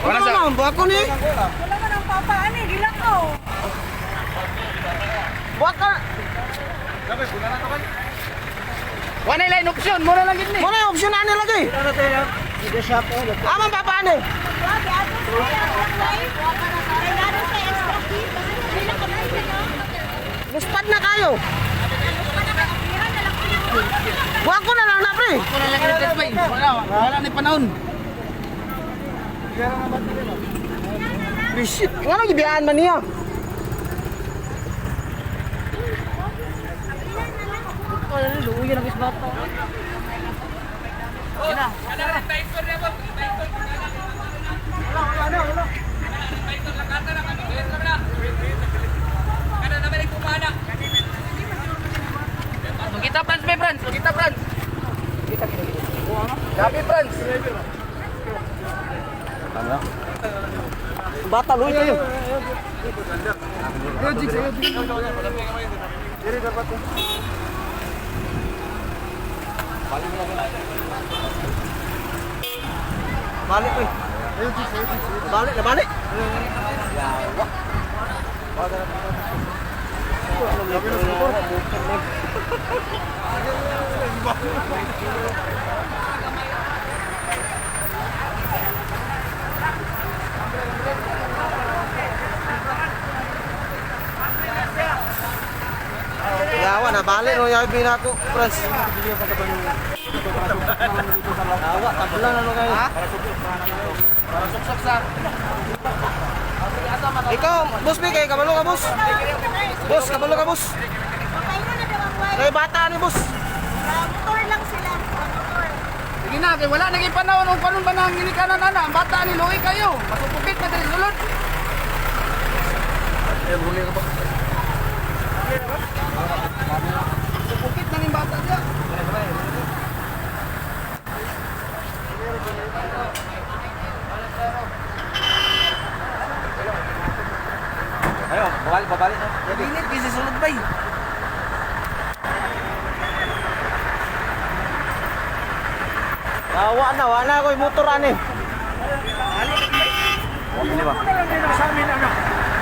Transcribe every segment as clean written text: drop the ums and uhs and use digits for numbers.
Wala sa Ano, buwak ko ni. Wala man ang papa ani, gila ko. Buwak ka. Wala line option, mura lang gid ni. Muna yung option na ani lagi. Aman papa ani. Grabe, ato sa ang live. Kay naro sa extra key. Gila ka na. Luspad na kayo. Buwak ko na lang na, pre. Wala lang gid test bay. Wala, wala ni panahon. Shit, nga gibiyaan man niya. Kita Franz may Franz, kita Franz. Gabi Franz. Bata luwi kayo. Balik ko. Balik na balik. Yawa na balik no yawa binako, Franz. Yawa tabla na no kayo. Para suksok sa. Ikaw, boss B, kay kabalo ka, boss. Boss, kabalo ka, boss. Okay na daw ang wife. Kay bata ni boss. Motor lang sila. Motor. Sige na, kay wala naging panahon kung kanon ba nang ginikanan ana, ang bata ni luwi kayo. Masupukit na diri sulod. Masupukit na ning bata diya. Ayo, babalik, babalik. Init kasi sulod bay. Yawa na, wala ko yung motor ani.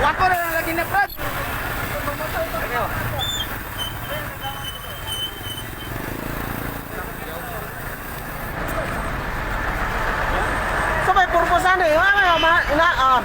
Wako na lang lagi na Franz. So may purpose ani. Wala ma ina ah.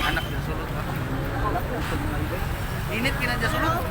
Anak na sulod. Init kina dya sulod.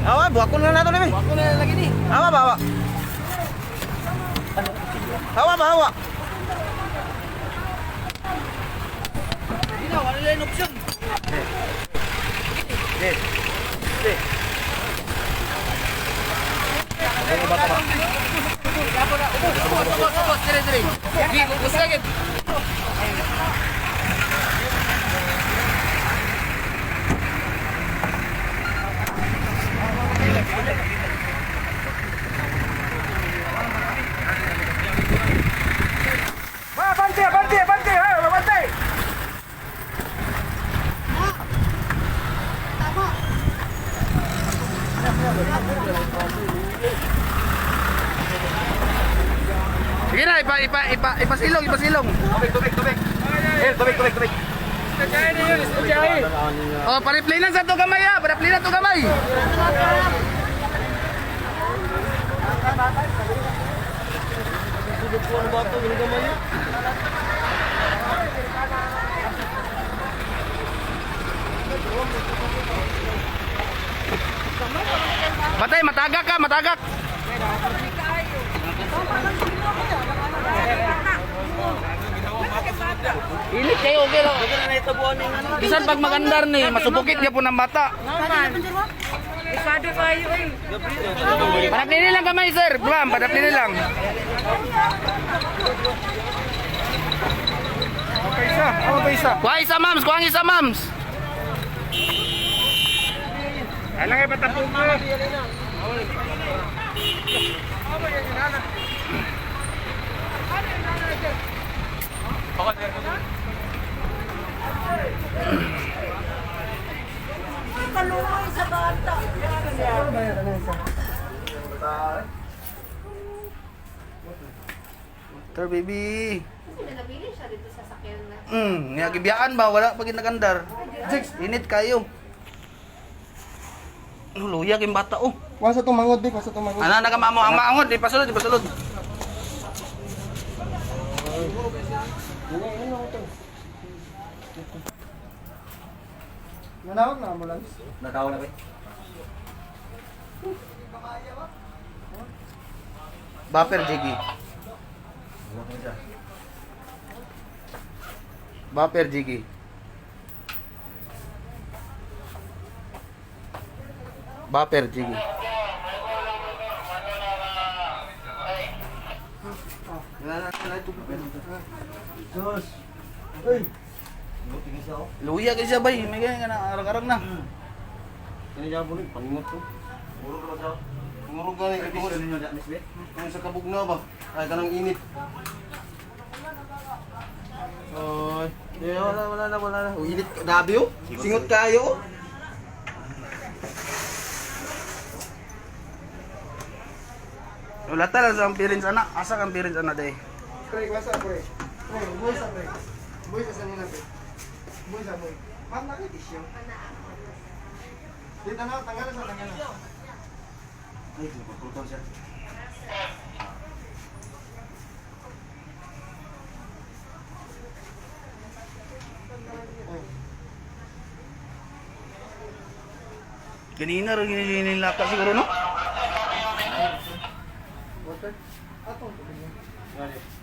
Awa, buwak ko na nato ni. Wako na lang lagi ni. Awa ba, awa. Awa ba, awa. Hindi na, wala lang option. Ubos, ubos, ubos, dire, dire. Di, ubos lagi. Ba, bante, bante, bante, ha, bante. Sige na, ipa, ipa, ipa, ipasilong, ipasilong. Tubig, tubig, tubig. Eh, tubig, tubig, tubig. Oh, pa-replay lang sa to gamay ah, pa-replay na to gamay. ginagamay. Batay, matagak ka, matagak. Init kayo, okay lang. Bisan pag magandar ni, masupukit niya po ng bata. Isado kayo eh. Padaplini lang kamay, sir. Blam, padaplini lang. Isa, ako ba isa? Kuha isa, ma'ams. Kuha ang isa, ma'ams. Alang ay patapon ko. Kaluoy sa bata. Sir, baby. Kasi nabili siya dito sa sakyan na. Nga gibiyaan ba wala pag nagandar. Jigs, init kayo. Ano, luya kayong bata oh. Kuha sa tumangod, di. Kuha sa tumangod. Ana na ka mamo ang maangod, di pasulod, di pasulod. Nanawag na ambulance. Natawa na ba? Buffer jiggy. Buffer jiggy. Buffer jiggy. Diyos. Uy. Luya kay siya bay, may ganyan ka na arang-arang na. Kani jabo ni pangingot ko. Murog na ni tungod tungod sa kabugna ba? Ay kanang init. Oy, eh, wala wala na wala na. Uy, init dabi oh. Singot kayo. oh. Wala ta lang sa ang parents ana, asa kang parents ana day. Pre, wasa pre. Pre, buhay sa pre. Buhay sa sanina pre. Buhay sa buhay. Ma'am, nakitisyo. Dito na, tanggal na sa tanggal na. Ay, napagpultaw siya. Ganina ra gininilaka siguro no. Water. Atong tubig.